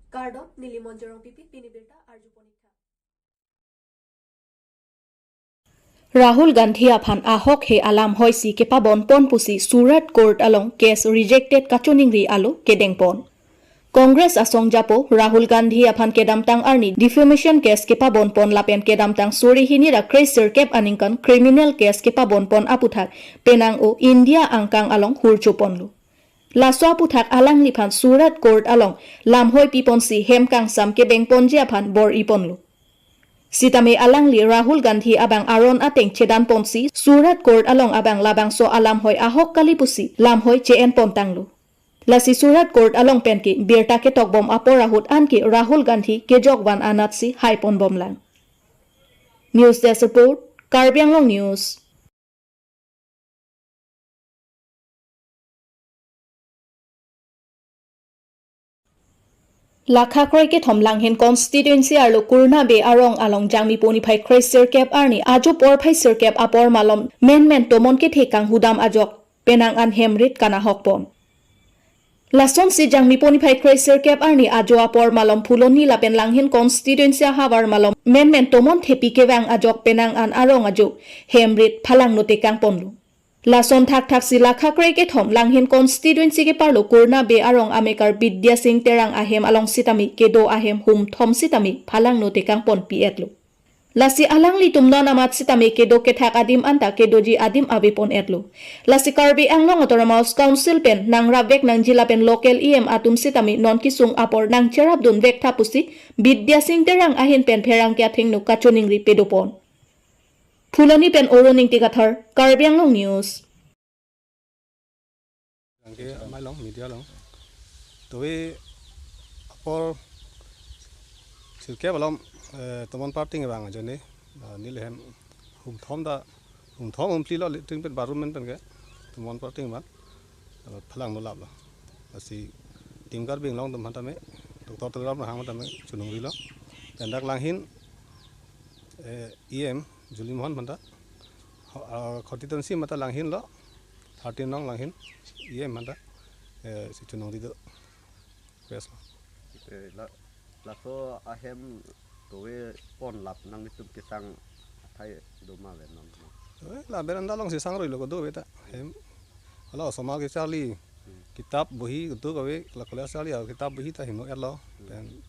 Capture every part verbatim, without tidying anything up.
Kardom, neli Monjorong Pipi, pini birta arju ponikha. Rahul Gandhi aphan ahok he alam hoisi kepabon pon pusi Surat Court along case rejected kachiningri alo kedeng pon. Congress asong japo Rahul Gandhi aphan kedamtang arni defamation case kepabon pon lapen kedamtang suri hini ra kre sirkep aningkan criminal case kepabon pon aputhak penang o India angkang along hurcho ponlo. Laso aputhak alangliphan Surat Court along lamhoi piponsi hem kangsam kedeng ponji aphan bor-i ponlo. Sitame alangli Rahul Gandhi abang aron ateng chedan ponsi Surat Court along abang labangso alam hoi ahok kali pusi lamhoi che-en pontanglo. Lasi Surat Court along penke birta ketokbom apor ahut anke Rahul Gandhi kejok van anatsi hai ponbomlang. News Desk Report, Karbi Anglong News. Lakha kroi kethom Langhin constituency arlo Kurna Bey arong along Jangmi poni phai kre sirkep arni ajo porphai sirkep apor malom menmen tomon kethe kanghudam ajok penang an hem rit kanahok pon. Lasonsi Jangmi poni phai kre sirkep arni ajo apor malom Phuloni lapen Langhin constituency ahavar malom menmen tomon thepi kevang ajok penang an arong ajo hem rit phalangno tekang ponlo. Lason thakthaksi lakha kroi kethom Langhin constituency keparlo Kurna Bey arong amekar Bidya Sing Terang ahem along sitame kedo ahem hum thom sitame phalangno tekang ponpi-etlo. Lasi alanglitum non amat sitame kedo kethak adim anta kedoji adim ave pon-etlo. Lasi Karbi Anglong Autonomous Council pen nangrapvek nangji lapen local E M atum sitame non kesung apor nangcherapdunvek tha pusi Bidya Sing Terang ahin pen pherangke athengno kachiningri pedo pon. Phuloni pen Orun Ingti Kathar, Karbi Anglong News. Anke amei along, media along. Towe apor sirkep alom, eh, tomon parting abang ajo ne, ah, neli hem hum thom ta, hum thom hum phli lo, latrine pen bathroom pen penke, tomon parting abang, ah, phalangno laplo. Lasi Team Karbi Anglong atum aphan tame, Doctor Tuliram Ronghang aphan tame, chiningri lo. Pen dak Langhin, eh, E M, Juli Mohan aphan ta, ho-, ah, khoti tonsi mata Langhin lo, thirteen nong Langhin, E M aphan ta, eh, si chiningri do. Request lo. Eh, la, laso ahem towe pon lap nanglitum kesang athai do ma ave non, non. Eh, la veranda alongsi sang roi lo kedo ave ta. Hem. Hala osomar kecharli. Hmm. Kitab bohi kedo ave, la college charli a kitab bohi ta hingno-etlo. Hmm. Pen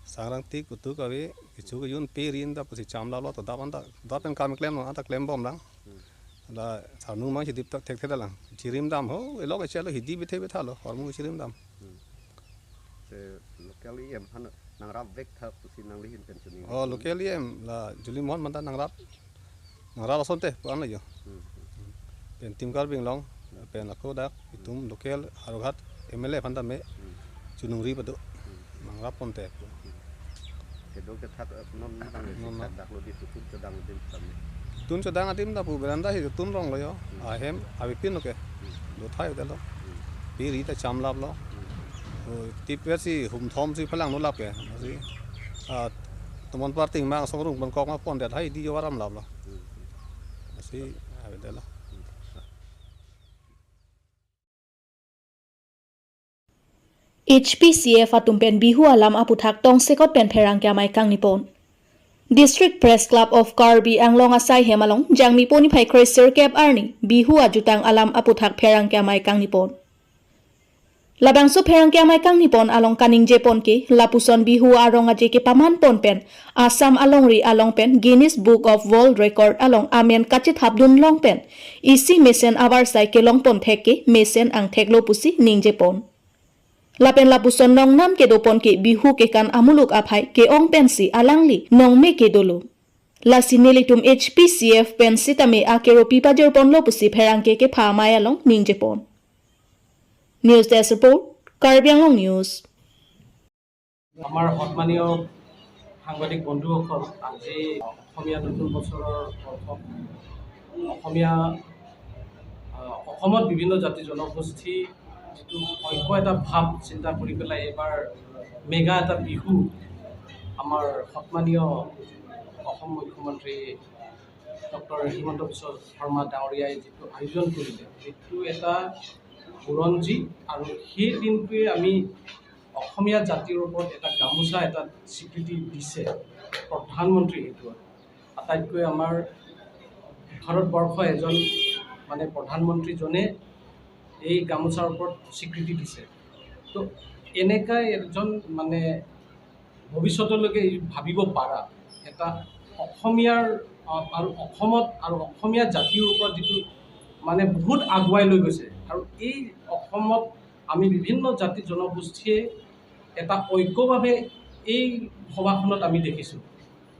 sangrang tik kedo ave, kecho kejun pe ri-in ta pusi cham laplo to dap anta. Dap pen kam klem lo, anta klembomlang. Hmm. La sarnung mang chidip tak thekthelang. Chirim dam ho, elok echelo hidi bethe bethalo, hormu chirim dam. Hmm. Se local E M aphan nangrapvek tha pusi nangli ahin pen chiningri. Oh, local E M la Juli Mohan aphan ta nangrap. Nangrap asonte pu-an lo jo. Hmm. Pen Team Karbi Anglong, pen ako dak itum local Howraghat M L A aphan tame, hmm, chiningri pado. Hmm. Nangrap ponte. Hmm. Kedo kethak, eh, non bang non, non. Dak lo di tutun chodang adim tame. Tun chodang adim ta pu veranda hi tun rong lo jo. Hmm. Ahem avepin lo ke. Hmm. Dothai hotel lo. Hmm. Pe ri ta cham laplo. Hmm. O, tip versi hum thom si phalangno lap ke. Si, ah, tomon parting mang songrung pon kok ma pondet hai di jo aram laplo. Hmm. Si, avedetlo. Hmm. H P C F atum pen Bihu alam aputhak tongsekot pen pherangke amei kangni pon. District Press Club of Karbi Anglong asai hem along Jangmi poni phai kre sirkep arni Bihu ajutang alam aputhak pherangke amei kangni pon. Labangso pherangke amei kangni pon along kaningje pon ke lapuson Bihu arong aje kepaman pon pen Assam alongri along pen Guinness Book of World Record along amen kachethapdun long pen isi mesen avarsai kelong pon thek ke mesen angthek lo pusi ningje pon. Lapen lapuson nongnam kedo pon ke Bihu kekan amuluk aphai ke-ong pensi alangli nongme kedolo. Lasi nelitum H P C F pen sitame akero pipajor ponlo pusi pherangke kepha amei along ningje pon. News Desk Report, Karbi Anglong News. আমাৰ সন্মানীয় সাংবাদিক বন্ধুসকল, আজি অসমীয়া নতুন বছৰৰ প্ৰথম অসমীয়া, আহ, অসমত বিভিন্ন জাতি জনগোষ্ঠী যিটো ঐক্য এটা ভাৱ চিন্তা কৰি পেলাই এইবাৰ মেগা এটা বিহু আমাৰ সন্মানীয় অসম মুখ্যমন্ত্ৰী ডক্টৰ হিমন্ত বিশ্ব শৰ্মা ডাঙৰীয়াই যিটো আয়োজন কৰিলে, সেইটো এটা বুৰঞ্জী। আৰু সেই দিনটোৱে আমি অসমীয়া জাতিৰ ওপৰত এটা গামোচা, এটা স্বীকৃতি দিছে প্ৰধানমন্ত্ৰী, সেইটো আটাইতকৈ আমাৰ ভাৰতবৰ্ষ এজন মানে প্ৰধানমন্ত্ৰীজনে এই গামোচাৰ ওপৰত স্বীকৃতি দিছে। তো এনেকা এজন মানে ভৱিষ্যতলৈকে ভাবিব পাৰা এটা অসমীয়াৰ, আহ, আৰু অসমত আৰু অসমীয়া জাতিৰ ওপৰত যিটো মানে বহুত আগুৱাই লৈ গৈছে, আৰু এই অসমত আমি বিভিন্ন জাতি জনগোষ্ঠীয়ে এটা ঐক্যভাৱে এই সভাখনত আমি দেখিছোঁ।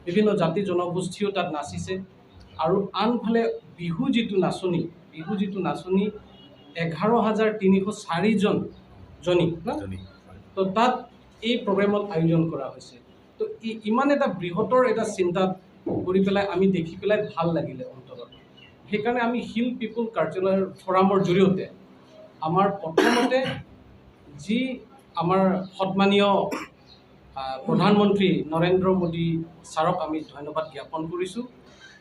বিভিন্ন জাতি জনগোষ্ঠীও তাত নাচিছে। আৰু আনফালে বিহু যিটো নাচনি, বিহু যিটো নাচনি এঘাৰ হাজাৰ তিনিশ চাৰিজন জনী ন? জনী। তো তাত এই প্ৰগ্ৰেমত আয়োজন কৰা হৈছে। তো ই-, ইমান এটা বৃহত্তৰ এটা চিন্তা কৰি পেলাই আমি দেখি পেলাই ভাল লাগিলে অন্তৰত। সেইকাৰণে আমি হিল পিপল কালচাৰেল ফৰামৰ জৰিয়তে আমাৰ প্ৰথমতে যি আমাৰ সন্মানীয়, আহ, প্ৰধানমন্ত্ৰী নৰেন্দ্ৰ মোদী ছাৰক আমি ধন্যবাদ জ্ঞাপন কৰিছোঁ।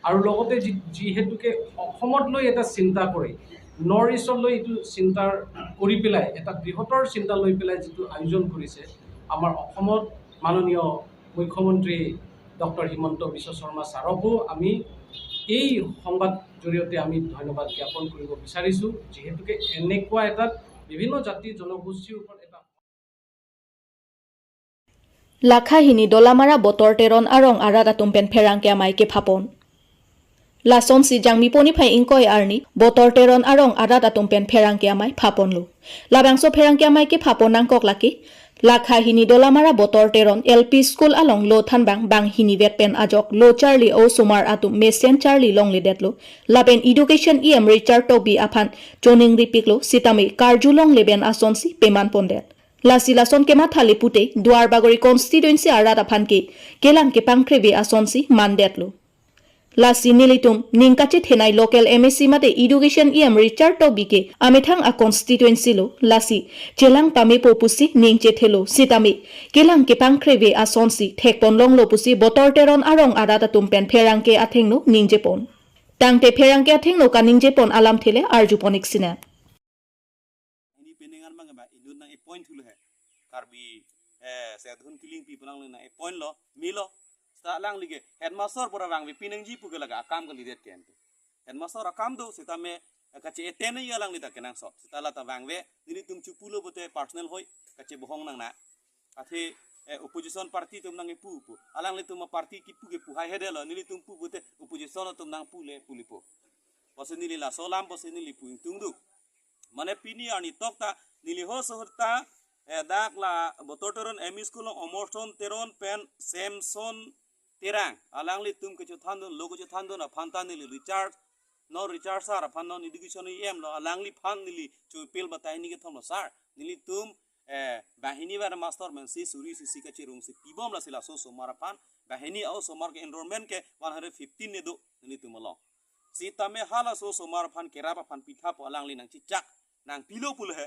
আৰু লগতে যি-, যিহেতুকে অসমত লৈ এটা চিন্তা কৰি, নৰ্থ ইষ্টত লৈ এইটো চিন্তা কৰি পেলাই, এটা বৃহত্তৰ চিন্তা লৈ পেলাই যিটো আয়োজন কৰিছে আমাৰ অসমত মাননীয় মুখ্যমন্ত্ৰী ডক্টৰ হিমন্ত বিশ্ব শৰ্মা ছাৰকো আমি এই সংবাদ জৰিয়তে আমি ধন্যবাদ জ্ঞাপন কৰিব বিচাৰিছোঁ, যিহেতুকে এনেকুৱা এটাত বিভিন্ন জাতি জনগোষ্ঠীৰ ওপৰত এটা Lakha hini Dolamara Botor Teron arong arat atum pen pherangke amei kephapon. Lasonsi Jangmi poni phai ingkoi arni Botor Teron arong arat atum pen pherangke amei phaponlo. Labangso pherangke amei kephapon nangkok lake Lakha hini Dolamara Botor Teron L P School along lo thanbang bang hini vet pen ajok lo charli osomar atum mesen charli longledetlo. Lapen Education E M Richard Tokbi aphan choningripiklo sitame karjulongle pen asonsi peman pondet. Lasi lason kemathale pute Duar Bagori constituency arat aphan ke kelang kepangkreve asonsi mandetlo. Lasi nelitum ning kachethenei local M A C mate Education E M Richard Tokbi ke amethang a constituency lo, lasi chelang pamepo pusi ning chethelo sitame kelang kepangkreve asonsi thekponlonglo pusi Botor Teron arong arat atum pen pherangke athengno ningjepon. Tangte pherangke athengno kaningjepon alamthe le arjupon ik sine. Ini peningan mang ba inut nang appoint thulo he. Karbi, eh, Sedhun Killing pi penang le nang appoint lo, melo. Seta alangli ke headmaster pura vangve pinangji pu ke laga akam kalidet ke ante. Headmaster akam do sitame, eh, kache-attend ya alangli ta kenangsot. Seta lata vangve, nelitum chepulo pute personal hoi, kachebohong nang na. Athe, eh, opposition party atum nang ipu pu. Alanglitum a party kipu ke pu hai hede lo, nelitum pu pute opposition atum nang pule pulipo. Pusi neli laso alam pusi neli pu ingtungduk. Mane pini arni tokta neli ho suhut ta, eh, dak la Botor Teron M E School along Omorson Teron pen Samson Terang. Alanglitum kechethandun, lo kechethandun aphan ta neli Richard, non Richard sir aphan non education E M lo, alangliphan neli chupil batai ni kethom lo sir. Nelitum, eh, banghini vet master mensi suri sisi kacherungsi pibom lasi laso osomar aphan, banghini a osomar ke enrollment ke one hundred fifteen ne do nelitum along. Sitame halaso osomar aphan kerap aphan pitha pu alangli nangchechak, nangpilo pulo he.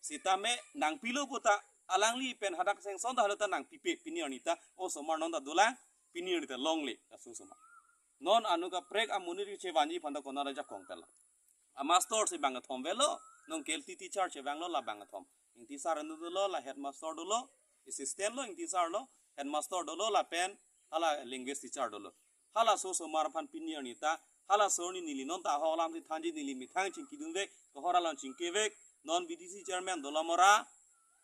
Sitame nangpilo puta alangli pen hadak sengson ta halo ta nangpipe pini arni ta osomar non ta dolang, pini arni ta longle laso osomar. Non anu kaprek amonit chevanji aphan ta konat ajakong tela. A master si bang kethom velo, non K L T teacher chevanglo la bang kethom. Ingti sir anu dolo, la headmaster dolo, assistant lo, ingti sir lo, headmaster dolo, lapen hala language teacher dolo. Halaso osomar aphan pini arni ta, halaso arni neli non ta ho alam si thanji neli methang chingkidunvek, kohor along chingkevek, non V D C chairman Dolamara,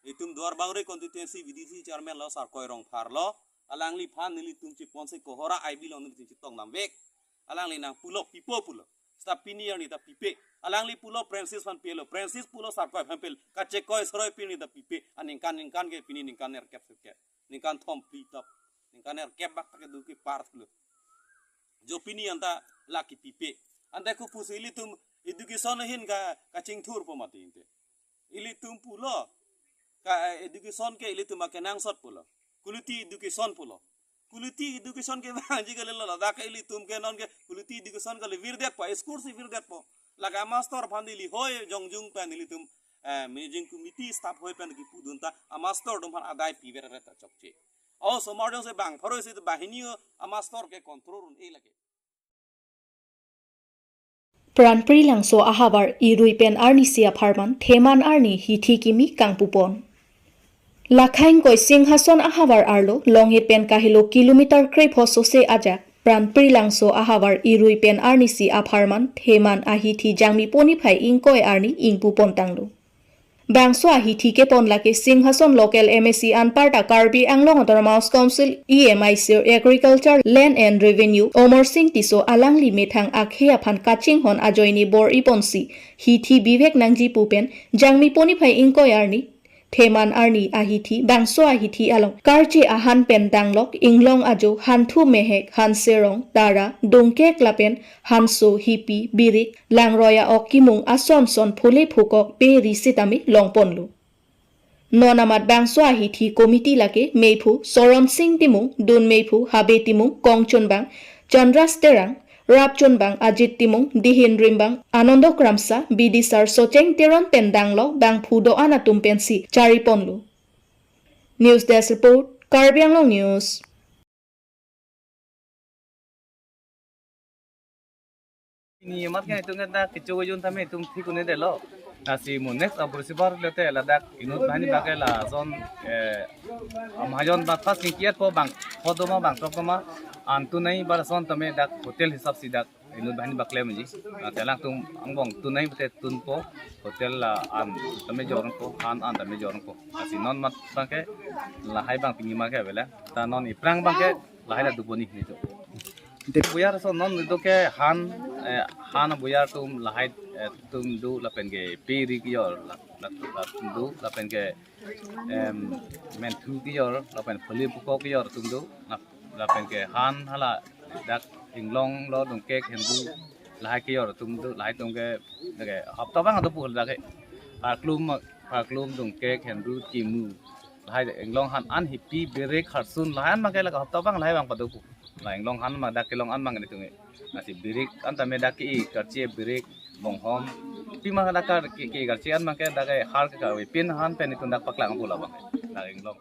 itum Duar Bagori constituency V D C chairman lo Sarkoi Rongphar lo, alangliphan nelitum cheponsi kohora I B lo nelitum chetong damvek, alangli nangpulo pipo pulo. Seta pini arni ta pipe. Alangli pulo Francis aphan pelo. Francis pulo Sarkoi aphan pel. Kachekoi sroi pini ta pipe. Aningkan ningkan ke pini ningkan nerkep sirkep. Ningkan thom phli top. Ningkan nerkep bak ta kedo kepar pulo. Jo pini anta laki pipe. Anta ko pusi ilitum education ahin ka kachingthurpo mati inte. Ilitum pulo ka, eh, education ke ilitum akenangsot pulo. Quality education pulo. Quality education ke vangji kali lo, ladak ke ilitum ke non ke quality education kali virdetpo, school si virdetpo. Lake a master aphan neli hoi jongjung pen ilitum, eh, managing committee staff hoi pen kipudun ta a master atum aphan adai piver re ta chokche. O osomar jongsi bang pharo si ta banghini o a master ke control un-e lake. Pran Pri Langso ahavar irui pen arnisi apharman theman arni hithi kimi kangpupon. Lakhaing koi Singhason ahavar arlo, Longit pen kahelo kilometer krepho sose ajak, Pranpri Langso ahavar irui pen arnisi apharman, Theman ahithi Jangmi poniphai ingkoi arni ingpu pontanglo. Bangso ahithi kepon lake Singhason local M A C anparta Karbi Anglong Autonomous Council E M I sir Agriculture, Land and Revenue Omor Sing Tisso alangli methang akhei aphan kachinghon ajoine bor-iponsi hithi bivek nangji pu pen Jangmi poniphai ingkoi arni Theman arni ahithi, bangso ahithi along karche ahan pen danglok, inglong ajo, hanthu mehek, hanserong, tara, dungkek lapen hanso, hipi, birik, langroi a-ok kimung ason son phule phukok pe ri sitame longponlo. Non amat bangso ahithi committee lake meiphu Soron Sing Timung, dun meiphu Habe Timung, kongchunbang Chandras Terang, rapchunbang Ajit Timung, dihin rimbang Anando Kramsa, bidisar Socheng Teron pen danglok bangphu do-an atum pensi chariponlo. News Desk Report, Karbi Anglong News. Pini amat ke itum ke dak kecho kejun tame itum thik un-edetlo. Lasi mo next abur sibar lote ladak inut banghini bak ke lason, eh, amahajon bat pas singkiat po bang, po doma bang tok doma, antu nai bar son tame dak hotel hisap si dak inut banghini bak klem ji. Lasi alangtum angbong tu nai pute tunpo, hotel la an tame jorpo, han an tame jorpo. Lasi non amat bang ke lahai bang pini ma ke avela. Ta non iphrang bang ke lahai la duponi nelitum. Buyar ason non nelitum ke han, eh, han buyar atum lahai, eh, atum do lapen ke pe ri kejor la, la, latum do lapen ke, em, menthu kejor lapen phule phukok kejor atum do la, lapen ke han hala dak inglong lo dungkek hembru lahai kejor atum do lahai atum ke, ke hapta bang ado pu dak ke. Parklum, parklum dungkek hembru kimu. Lahai inglong han an hipi birik harsun lahai an bang ke la hapta bang lahai bang pado pu. La inglong han ma dak kelong an bang nelitum ke. Lasi birik an tame dak ke-i karche birik bonghom. Pima dak kar ke, ke karche an bang ke dak ke har ke kave pin han pen itum dak paklang pu la bang. Dak inglong.